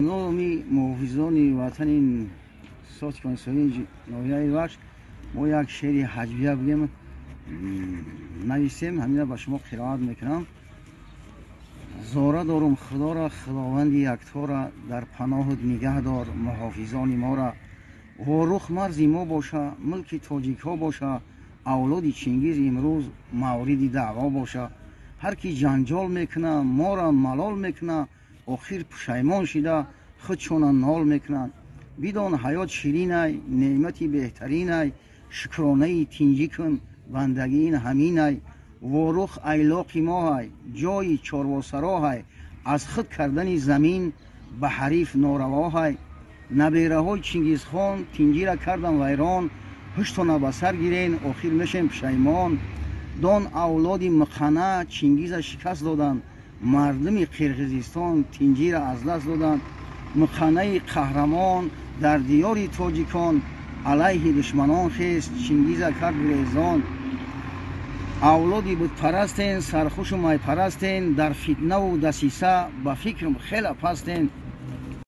Номи муҳофизони ватани соти конститутсионии ноҳияи Вахш мо як шеъри ҳаҷвия бигем, нависем, ҳамина ба шумо қироат мекунам. Зора дорум Худора, Худованди яктора, дар паноҳут нигаҳ дор муҳофизони мора. Ворух марзи мо боша, мулки тоҷикҳо боша, авлоди Чингиз имрӯз мавриди даъво боша. Ҳар ки ҷанҷол мекуна, мора малол мекуна, охир пушаймон шида худшона нол мекунанд. Бидон, ҳаёт ширинай, неъмати беҳтаринай, шукронаи тинҷӣ кун, бандагиин ҳаминай. Ворух айлоқи моҳай, ҷои чорвосароҳай, аз худ кардани замин ба ҳариф норавоҳай. Набераҳои Чингизхон тинҷира кардан вайрон, ҳуштона ба сар гирен, охир мешем пушаймон. Дон, авлоди Муқана Чингиза шикаст доданд, мардуми Қирғизистон тинҷира аз даст доданд. Муқанаи қаҳрамон дар диёри тоҷикон алайҳи душманон хест, Чингиза кард гурезон. Авлоди бутпарастен, сархушу майпарастен, дар фитнаву дасиса ба фикрам хела пастен.